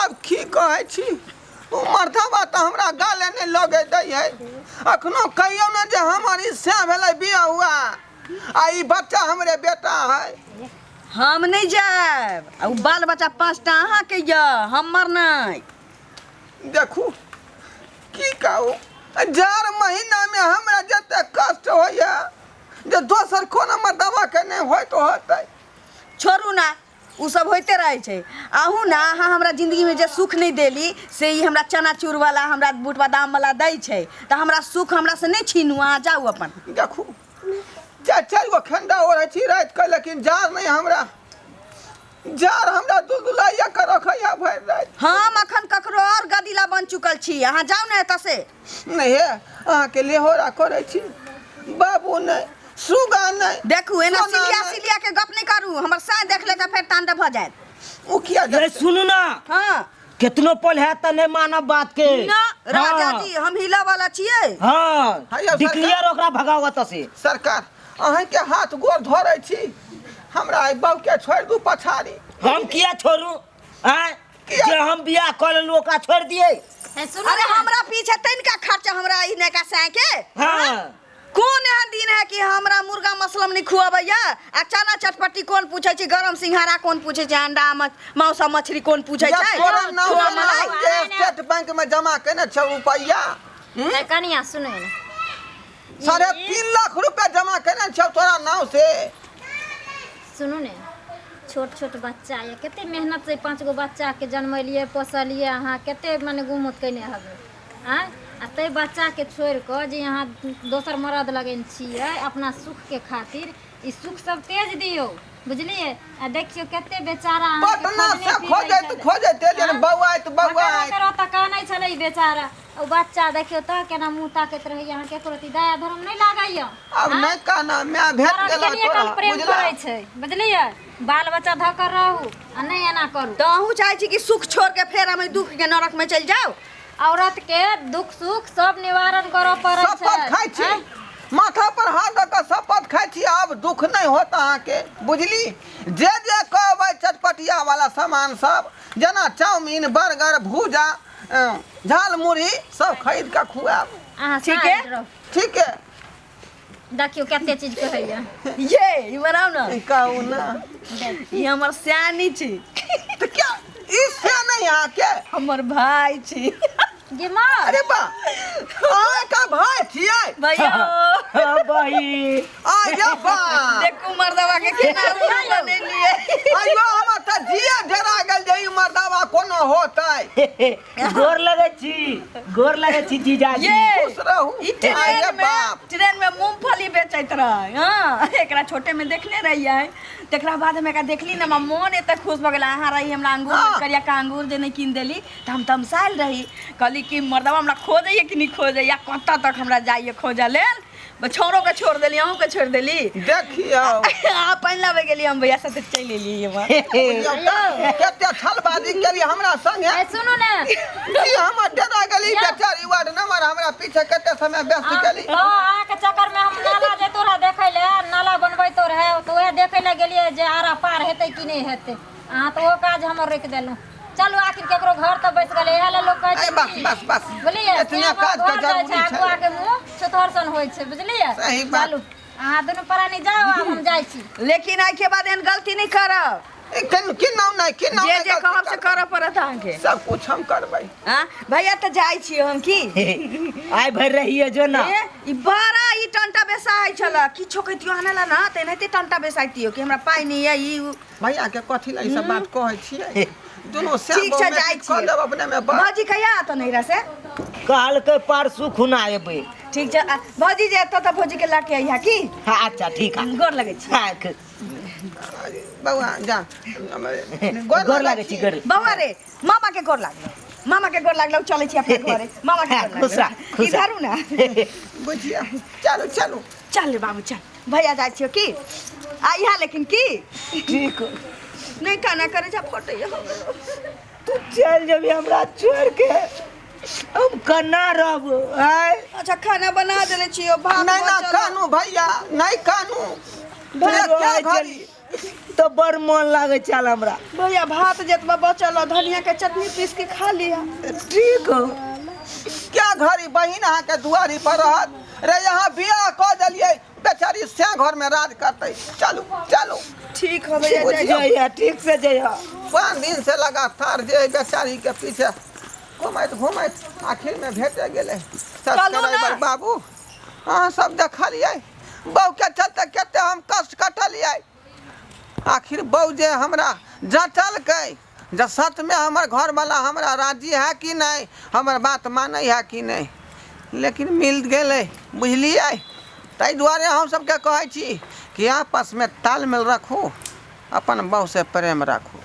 आब की कहै छी ओ मर्दबा तऽ हमरा गाले नहि लगै दै है अखनो कहियौ ने जे हमर ई सएह भेलै बियाह हुआ आ ई बच्चा हमरे बेटा है हम नहि जायब आ ओ बाल बच्चा पाँचटा अहाँके यऽ हमर नहि देखू की कहू जाड़ महीनामे हमरा जते कष्ट होइए जे दोसर कोनो मर्दबाके नहि होइत होतै छोड़ू ना ओ सब होइते रहै छै अहूँ ने अहाँ हमरा जिन्दगीमे जे सुख नहि देली से ई हमरा चनाचूरवला हमरा बूट बादामवला दै छै तऽ हमरा सुख हमरासँ नहि छीनू अहाँ जाउ अपन देखू चारि चारि गो खेंडा ओढ़ै छी रातिके लेकिन जाड़ नहि हमरा जाड़ हमरा दुलदुलाइया के रखैया भरि राति हम अखन ककरो आओर गदीला बन चुकल छी अहाँ जाउ ने एतऽ से नहि हे अहाँके लेहोरा करै छी बाबू नहि सुगा नहि देखू एना सोना सिलिया नहि। सिलिया के गप नहि करू हमर साँय देख ले तऽ फेर तांडव भऽ जायत ओ किया ये देखतै? सुनू ना हाँ कितनो पल है त नहीं मानब बात के ना राजा हाँ। जी हम हिला वाला छियै हाँ हाँ, यौ, डिक्लेयर ओकरा भगाओ एतऽ से सरकार अहाँके हाथ गोर धरै छी हमरा एहि बाबूके छोड़ि दू पछाड़ी हम किया छोड़ू आँय किया? जे हम बियाह कऽ लेलहुँ ओकरा छोड़ि दियै हे सुनू अरे ने। हमरा पीछे तनिका खर्चा हमरा ई नयका साँय के हाँ कोन एहन दिन है कि हमरा मुर्गा मसलम नहीं खुआबैया आ चना चटपटी कोन पूछै छै गरम सिंघाड़ा कोन पूछै छै अंडा मांस आ मछली कोन पूछै या छै तोरा नाम खोआ से मलाई हम जे स्टेट बैंक में जमा केने छौ रुपैआ हे कनिया सुनू ने 3.5 लाख रुपया जमा केने छौ तोरा नाम से सुनू ने छोट छोट बच्चा यऽ कते मेहनत से पाँच गो बच्चाके जन्मेलियै पोसलियै अहाँ कते मने गुमत केने हेबै आँय आ ताहि बच्चाके छोड़ि कऽ जे अहाँ दोसर मरद लगेने छियै अपना सुखके खातिर ई सुख सब तेज दियौ बुझलियै आ देखियौ कते बेचारा अहाँके पटना खोजने से फिरै खोजैत छलै। खोजैत एलियै आँय? बौआइत बौआइत ओकर ओतऽ कानै छलै ई बेचारा ओ बच्चा देखियौ तऽ केना मुँह ताकैत रहैया अहाँ केकरो अथी दया धर्म नहि लागैया आब नहि कहना माय भेट मरद गेला के लिए तोरा कम प्रेम बुझला करै छै बुझलियै बाल बच्चा धऽ कऽ रहू आ नहि एना करू तऽ अहूँ चाहै छी कि सुख छोड़ के फेर हम एहि दुख के नरक में चलि जाउ औरत के दुख सुख सब निवारण करऽ पड़ै छै शपथ खाइ छी आँय? माथा पर हाथ दऽ कऽ शपथ खाइ छी आब दुख नहि होत अहाँके बुझली जे जे कहबै चटपटिया वाला सामान सब जेना चाउमीन बर्गर भूजा झाल मुरही सब खरीद कऽ खुआब अहाँ ठीक है? साइड रहू ठीक है देखियौ कते चीज कहैया ये ई बनाउ ने कहू ना ई हमर स्यानी छी तऽ क्या ई से नहीं अहाँके हमर भाई छी गे माँ अरे बा अहाँ का भाई छियै भैया हाँ बहिन आये बा देखू मर्दवा के केना उल्लू बनेलिए अयो हमर तऽ जिया डरा गेल जे ई मर्दावा कोनो होतै गोर लगै छी गोर लगै छी जीजाजी ये खुश रहू ई आये ट्रेन में बाप ट्रेन में मूंगफली बेचैत रहे हाँ एकरा छोटे में देखने रहियै तकरा बाद हम एकरा देखली ने हमरा मोन एते खुश भऽ गेल अहाँ रही हमरा अंगूर हाँ। करिया का अंगूर जे नहि कीन देली तऽ हम तमसायल रही कहली कि मर्दवा हमरा खोजैए कि नहि खोजैए कतऽ तक हमरा जाइए खोजऽ लेल छौड़ोके छोड़ देली अहूँके छोड़ देली देखियौ अहाँ पानि लाबै गेली हम भैया साथे चलि एलियै एम्हर बुझियौ तऽ कते छलबाजी केली हमरा संगे ए, सुनू ने की हमर डेरा गेली बेचारी वार्ड नंबर हमरा पीछे कते समय व्यस्त केली हँ अहाँके चक्करमे हम नाला जैतो रहे देखै लए नाला बनबैतो रहे तऽ उएह देखै लए गेलियै जे आरा पार हेतै कि नहि हेतै अहाँ तऽ ओ काज हमर रोकि देलहुँ चलू आखिर केकरो घर तऽ बैस गेलै इएह लए लोक कहै ए छै बस की बस बस बुझलियै एतने काज के घर जाइ जरूरी छै छै आगू आगे मुँह छुतहर सन होइ छै बुझलियै सही बात। चलू अहाँ दुनू प्राणी जाउ आब हम जाइ छी लेकिन आइके बाद एहन गलती नहि करब ए, केन किन्नौ नहि किन्नौ जे नहि जे गलती कहब से करबै। करऽ पड़त अहाँके सब कुछ हम करबै हाँ भैया तऽ जाइ छी हम की आइ भरि रहिए जो ना ए, ई बड़ा ई टंटा बेसाइ छल किछो कहितियो आने ला ना तऽ एनाहिते टंटा बेसाइतियो कि हमरा पाइ नहि यऽ ई उ। भैया के कथी ला ई सब बात कहै छियै दुनू से ठीक छै जाइ कऽ छियै लेब अपने में बस भौजी कहिया आतो नैहरा से कहलकै परसू खुना एबै ठीक छै आ, भौजी जे एतो तऽ भौजी के लऽ के अइहा की हाँ अच्छा ठीक है गोर लगै छी हाँ बौआ जा गोर लागै छी गोर बौआ रे मामा के गोर लागलो मामा के गोर लागलो चलै छी अपना घरे मामा के हाँ, गोर खुश रह, लागलो खुश रह। इधर ना बुझिया चलू चलू चल रे बाबू चल भैया जाइ छियो की आ यहाँ लेकिन की ठीक नहीं खाना करे जा फोटे हो तू चल जेबी हमरा छोड़ के हम कना रहब आय अच्छा खाना बना देले छियो भात नहीं ना बचल। कानू भैया नहीं कानू भात क्या चल। घड़ी तऽ बड़ मोन लागै छल हमरा। भैया भात जतबा बचल हो धनिया के चटनी पीस के खा लिया। ठीक हो। क्या घड़ी बहिन अहाँके दुआरी पर रहत रे, यहाँ बियाह कऽ देलियै, बेचारी से घर में राज करतै। चलू चलू। ठीक हो भैया, जाइ। जइहा, ठीक से जइहा। 5 दिन से लगातार जे बेचारी के पीछे घुमैत घुमैत आखिर में भेटे गेलै। चलू ना। सब्सक्राइबर बाबू, अहाँ सब देखलियै बहू के चलते कते हम कष्ट कटलियै। आखिर बहू जे हमरा जँचलकै जे सच में हमर घरवाला हमरा राजी है कि नहीं, हमर बात मानै है कि नहीं, लेकिन मिल गेलै, बुझलियै? ताहि दुआरे हम सबके कहै छी कि आपसमे तालमेल राखू, अपन बहू से प्रेम राखू।